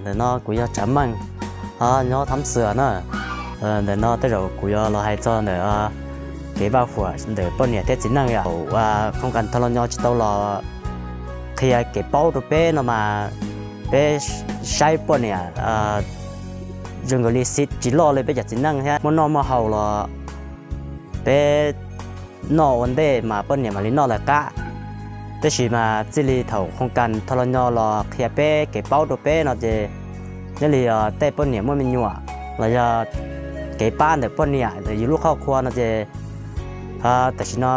Ntawm no kuv yog Tsav Meej, nyob Thab Xwm na. Ntawm no tej zaum kuv yuav los hais txog ntawm kev vaj huam ntawm poj niam thiab txiv neej yom. Khoom kas thau los nyo tsis tau los qhia kev paub rau peb no mas, peb saib poj niam zoo nkaus li xib tsis loj li peb cov txiv neej thiab. Muaj noj muaj haus los peb noj ua ntej mas poj niam mam li noj lawv qab. Tab sis mas txij li thaum khoom kas thau los nyo los qhia peb kev paub rau peb no ces, nyob li tej poj niam muaj me nyuam los yog kev pab ntawm poj niam ntawm yus lub qhov qhua no ces, tam sim no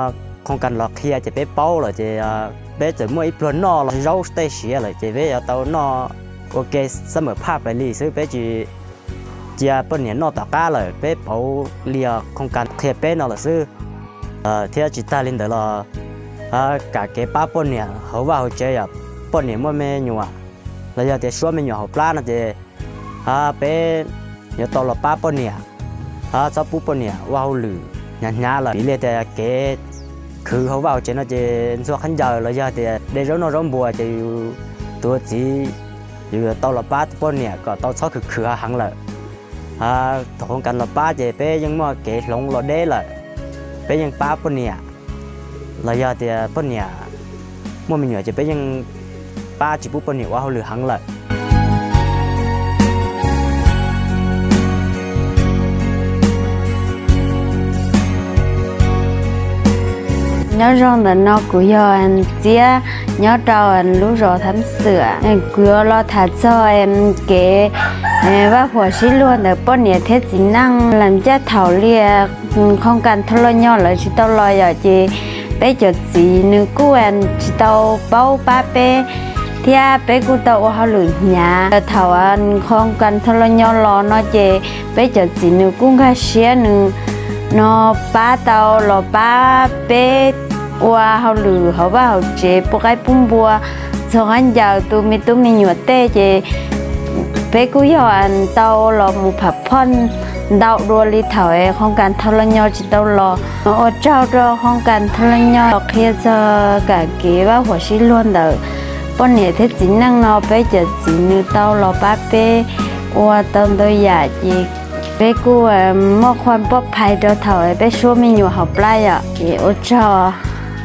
khoom kas los qhia ces peb paub lawm ces peb txawm muaj ib pluag noj los zaub tej siav lawm ces peb yuav tau noj ua ke xab mawm phaj pais li xwb, peb tsis cia poj niam noj tom qab lawm, peb pauv li os khoom kas qhia peb no lawm xwb. Thiab tsis tag li ntawd los kam kev pab poj niam hauv vaj hauv tsev yom, poj niam muaj me nyuam los yog tias suab me nyuam hauv plab no ces peb yuav tau los pab poj niam, txhob pub poj niam ua hauj lwm hnyav hnyav lawm. Vim li tias kev khwv hauv vaj hauv tsev no ces ntxhua khaub ncaws los yog tias de zaub noj zaub npua ces yus tus txiv yus yuav tau los pab tus poj niam kom tau txhob khwv khwv heev lawm. Thaum khoom kas los pab ces peb yeej muaj kev hloov los deb lawm, peb yeej pab poj niam los yog tias poj niam muaj me nyuam ces peb yeej pab tsis pub poj niam ua hauj lwm heev lawm. Nyob zoo, ntawm no kuv yog Txiab, nyob rau lub zos Thab Xwm. Kuv yuav los tham txog kev vaj huam sib luag ntawm poj niam thiab txiv neej. Lam caj thaum li khoom kas thau los nyo lawv tsis tau los yom ces peb cov txiv nws kuj tsis tau paub pab peb thiab peb kuj tau ua hauj lwm hnyav. Thaum khoom kas thau los nyo los no ces peb cov txiv nws kuj nkag siab nws no pab tau los pab peb ua hauj lwm hauv vaj hauv tsev, pub qaib pub npua, txhob khaub ncaws tus me tub me nyuam tej ces peb kuj yog tau los mus pham phoj ntau dua li thaum khoom kas thau los nyo tsis tau los. Ua tsaug rau khoom kas thau los nyo los qhia txog kam kev vaj huam sib luag ntawm poj niam thiab txiv neej no, peb cov txiv nws tau los pab peb ua tau ntau yam ces peb kuj muaj khuam poj phais rau thaum peb suab me nyuam hauv plab yom. Ces ua tsaug.